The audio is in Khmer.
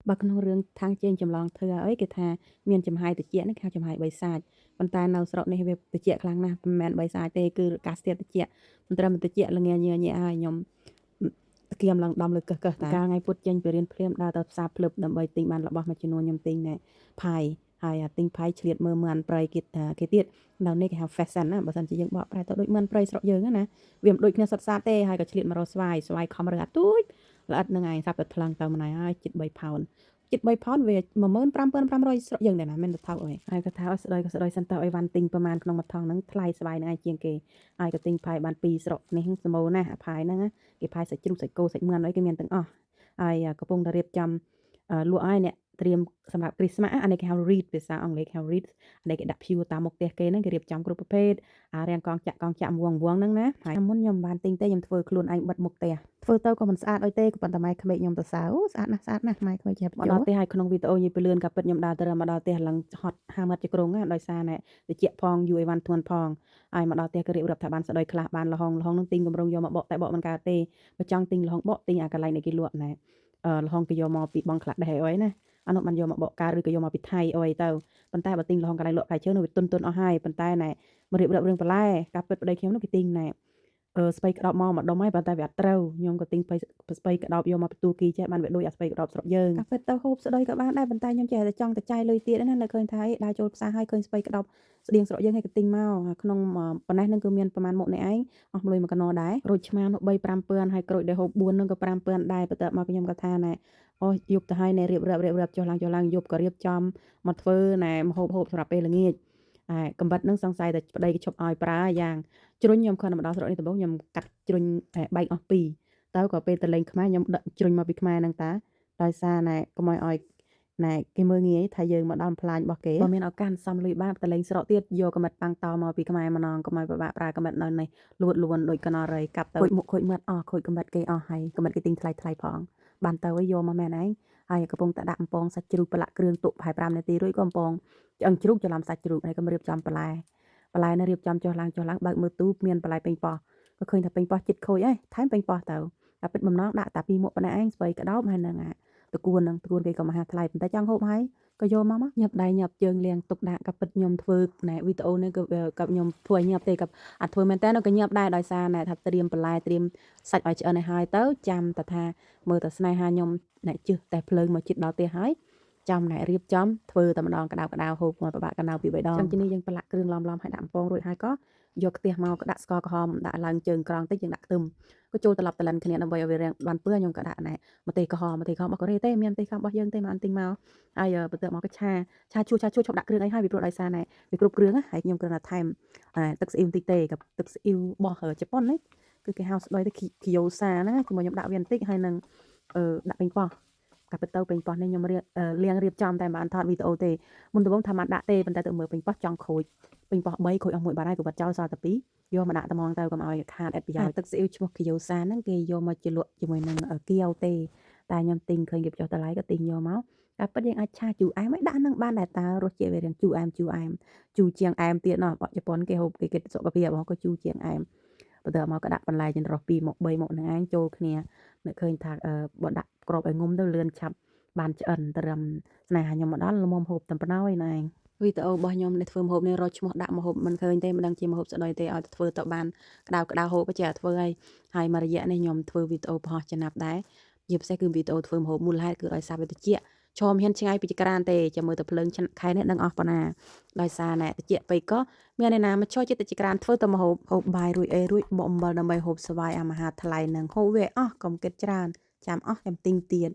បើក្នុងរឿងខាងជើងចម្លងធ្វើអីគេថាមានចំហាយតិចហ្នឹងគេហៅចំហាយបីសាច់ប៉ុន្តែនៅស្រុកនេះវាតិចខ្លាំងណាស់មិនមែនបីសាច់ទេគឺអាកាសធាតុតិចមិនត្រឹមតិចលងាញញហើយខ្ញុំគៀមឡើងដំលើកឹះកឹះតាកាលថ្ងៃពុតចេញពីរៀនភ្លាមដើរទៅផ្សារភ្លឹបដើម្បីទិញបានរបស់មួយចំនួនខ្ញុំទិញណែផាយហើយអាទិញផាយឆ្លៀតមើលមឿនព្រៃគេគេទៀតនៅនេះគេហៅ fashion ណាបើសិនជាយើងបកប្រែទៅដូចមឿនព្រៃស្រុកយើងណាវាមិនដូចគ្នាសុទ្ធសាធទេហើយក៏ឆ្លៀតមករកស្វាយស្វាយខំរើអាទូចល្អិតនឹងឯងស្រាប់តែថ្លឹងទៅម្នាក់ហើយជិត3ផោនជិត3ផោនវា15500ស្រុកយើងដែរណាមិនទៅថោកអីហើយក៏ថាស្ដីក៏ស្ដីសិនទៅអីវ៉ាន់ទិញប្រហែលក្នុងមួយថងហ្នឹងថ្លៃស្វាយនឹងឯងជាងគេហើយក៏ទិញផាយបាន2ស្រុកនេះសម្បូរណាស់អាផាយហ្នឹងគេផាយសាច់ជ្រូកសាច់គោសាច់មឿនអីគេមានទាំងអស់ហើយកំពុងតែរៀបចំលក់ឲ្យអ្នកត្រៀមសម្រាប់គ្រីស្មាស់អានេះគេហៅ wreath ភាសាអង់គ្លេសគេហៅ wreath អានេះគេដាក់ភួរតាមមុខផ្ទះគេហ្នឹងគេរៀបចំគ្រប់ប្រភេទអារាងកងចាក់កងចាក់វងវងហ្នឹងណាហើយមុនខ្ញុំមិនបានទិញទេខ្ញុំធ្វើខ្លួនឯងបិទមុខផ្ទះធ្វើទៅក៏មិនស្អាតអីទេក៏ប៉ុន្តែម៉ែក្មេកខ្ញុំទៅសើស្អាតណាស់ស្អាតណាស់ម៉ែក្មេកចេះមកដល់ផ្ទះហើយក្នុងវីដេអូនិយាយពីលឿនក៏ពិតខ្ញុំដើរទៅមកដល់ផ្ទះឡើងហត់ហាមាត់ជាក្រុងណាដោយសារណែតិចផងយូរអីវ៉ាន់ធ្ងន់ផងហើយមកដល់ផ្ទះក៏រៀបរាប់ថាបានស្ដីខ្លះបានលហុងលហុងនឹងទិញកម្រងយកមកបកតែបកមិនកើតទេបើចង់ទិញលហុងបកទិញអាកន្លែងដែលគេលក់ណែអឺលហុងគេយកមកពីបង់ក្លាដេសអីណាអានោះបានយកមកបកការឬក៏យកមកពីថៃអីទៅប៉ុន្តែបើទិញលហុងកន្លែងលក់ផ្លែឈើនោះវាទុនទុនអស់ហើយប៉ុន្តែណែមករៀបរាប់រឿងបន្លែការពិតប្តីខ្ញុំនោះគេទិញណែអឺស្ពៃក្តោបមកម្ដុំហើយប៉ុន្តែវាអត់ត្រូវខ្ញុំក៏ទិញស្ពៃស្ពៃក្តោបយកមកពីទូគីចេះបានវាដូចអាស្ពៃក្តោបស្រុកយើងការពិតទៅហូបស្ដីក៏បានដែរប៉ុន្តែខ្ញុំចេះតែចង់តែចាយលុយទៀតណានៅឃើញថាដើរចូលផ្សារហើយឃើញស្ពៃក្តោបស្តៀងស្រុកយើងហើយក៏ទិញមកក្នុងប៉ុណ្ណេះនឹងគឺមានប្រហែលមុខនេះឯងអស់លុយមួយកណោដែរក្រូចឆ្មានោះ3 5000ហើយក្រូចដែលហូប4នឹងក៏5000ដែរបន្ទាប់មកខ្ញុំក៏ថាណែអូយប់ទៅហើយណែរៀបរាប់រៀបរាប់ចុះឡើងចុះឡើងយប់ក៏រៀបចំមកធ្វើណែមហូបហូបសម្រាប់ពេលល្ងាចហើយកំបិតនឹងសង្ស័យតែប្តីគេឈប់ឲ្យប្រើយ៉ាងជ្រុញខ្ញុំខំមកដល់ស្រុកនេះដំបូងខ្ញុំកាត់ជ្រុញបែកអស់ពីរទៅក៏ពេលទៅលេងខ្មែរខ្ញុំដឹកជ្រុញមកពីខ្មែរហ្នឹងតាដោយសារណែកុំឲ្យណែគេមើលងាយថាយើងមកដល់ផ្លាញរបស់គេបើមានឱកាសសំលុយបានទៅលេងស្រុកទៀតយកកំិតប៉ាំងតមកពីខ្មែរម្ដងកុំឲ្យពិបាកប្រើកំិតនៅនេះលួតលួនដូចកណរៃកាប់ទៅខូចមុខខូចមាត់អស់ខូចកំិតគេអស់ហើយកំិតគេទិញថ្លៃថ្លៃផងបានទៅឲ្យយកមកមែនឯងហើយកំពុងតែដាក់អំពងសាច់ជ្រូកប្រឡាក់គ្រឿងទុកប្រហែល5នាទីរួចក៏អំពងឆ្អឹងជ្រូកច្រឡំសាច់ជ្រូកហើយក៏រៀបចំបន្លែបន្លែនៅរៀបចំចុះឡើងចុះឡើងបើកមើលទូមានបន្លែពេញប៉ោះក៏ឃើញថាពេញប៉ោះចិត្តខូចហើយថែមពេញប៉ោះទៅតែពិតបំណងដាក់តែពីរមុខប៉ុណ្ណេះឯងស្បៃក្តោបហើយនឹងអាតកួននឹងតកួនគេក៏មហាថ្លៃប៉ុន្តែចង់ហូបហើយក៏យកមកមកញាប់ដៃញាប់ជើងលាងទុកដាក់ក៏ពិតខ្ញុំធ្វើណែវីដេអូនេះក៏ក៏ខ្ញុំធ្វើឲ្យញាប់ទេក៏អត់ធ្វើមែនតើក៏ញាប់ដែរដោយសារណែថាត្រៀមបន្លែត្រៀមសាច់ឲ្យឆ្អិនឲ្យហើយទៅចាំតែថាមើលតែស្នេហាខ្ញុំណែជឹះតែភ្លើងមកជិតដល់ផ្ទះហើយចាំណែរៀបចំធ្វើតែម្ដងក្តៅក្តៅហូបមកប្របាក់កណៅពី3ដងចាំទីនេះយើងប្រឡាក់គ្រឿងឡំឡំឲ្យដាក់អំពងរួចហើយក៏យកខ្ទះមកក៏ដាក់ស្ករក្រហមដាក់ឡើងជើងក្រងតិចយើងដាក់ខ្ទឹមក៏ចូលត្រឡប់ត្រលិនគ្នាដើម្បីឲ្យវារាងបានពឿខ្ញុំក៏ដាក់ណែម្ទេសក្រហមម្ទេសក្រហមរបស់កូរ៉េទេមានម្ទេសក្រហមរបស់យើងទេមកអានទិញមកហើយបន្ទាប់មកក៏ឆាឆាជួឆាជួឈប់ដាក់គ្រឿងអីហើយពីព្រោះដោយសារណែវាគ្រប់គ្រឿងហើយខ្ញុំគ្រាន់តែថែមទឹកស្អ៊ីវបន្តិចទេกับទឹកស្អ៊ីវរបស់ជប៉ុននេះគឺគេហៅស្ដីទៅគីយ៉ូសាណាជាមួយខ្ញុំដាក់វាបន្តិចហើយនឹងអឺដាក់ពេញប៉ោះកាពិតទៅពេញប៉ោះនេះខ្ញុំរៀបលាងរៀបចំតែមិនបានថតវីដេអូទេមុនដំបូងថាមិនដាក់ទេប៉ុន្តែទៅមើលពេញប៉ោះចង់ខូចពេញប៉ោះ3ខូចអស់មួយបាត់ហើយក៏បាត់ចោលសល់តែ2យកមកដាក់ត្មងទៅកុំឲ្យខាតអត់ប្រយោជន៍ទឹកស្អ៊ីវឈ្មោះគីយ៉ូសាហ្នឹងគេយកមកជាលក់ជាមួយនឹងគៀវទេតែខ្ញុំទិញឃើញគេចុះតម្លៃក៏ទិញយកមកតែពិតយើងអាចឆាជូរអែមឲ្យដាក់នឹងបានដែរតើរសជាតិវារាងជូរអែមជូរអែមជូរជាងអែមទៀតណោះជប៉ុនគេហូបគេគិតសុខភាពរបស់ក៏ជូរជាងអែមបន្ទាប់មកក៏ដាក់បន្លែចម្រុះ2មក3មកនឹងឯងចូលគ្នានឹកឃើញថាបើដាក់ក្របឲ្យងុំទៅលឿនឆាប់បានឆ្អិនត្រឹមស្នេហាខ្ញុំមកដល់ល្មមហូបតែប៉ុណ្ណោះឯងវីដេអូរបស់ខ្ញុំនេះធ្វើម្ហូបនេះរកឈ្មោះដាក់ម្ហូបមិនឃើញទេមិនដឹងជាម្ហូបស្ដីទេឲ្យធ្វើទៅបានក្តៅក្តៅហូបចេះធ្វើហើយហើយមួយរយៈនេះខ្ញុំធ្វើវីដេអូបង្ហោះចំណាប់ដែរជាពិសេសគឺវីដេអូធ្វើម្ហូបមូលហេតុគឺដោយសារវិទ្យាឈមហ៊ានឆ្ងាយពីចក្រានទេចាំមើលទៅភ្លើងខែនេះដឹងអស់ប៉ុណ្ណាដោយសារណែតិចពេកក៏មានអ្នកណាមកចូលចិត្តចក្រានធ្វើទៅម្ហូបហូបបាយរួចអីរួចបកអំបិលដើម្បីហូបស្វាយអាមហាថ្លៃនឹងហូបវាអស់កុំគិតច្រើនចាំអស់ចាំទិញទៀត។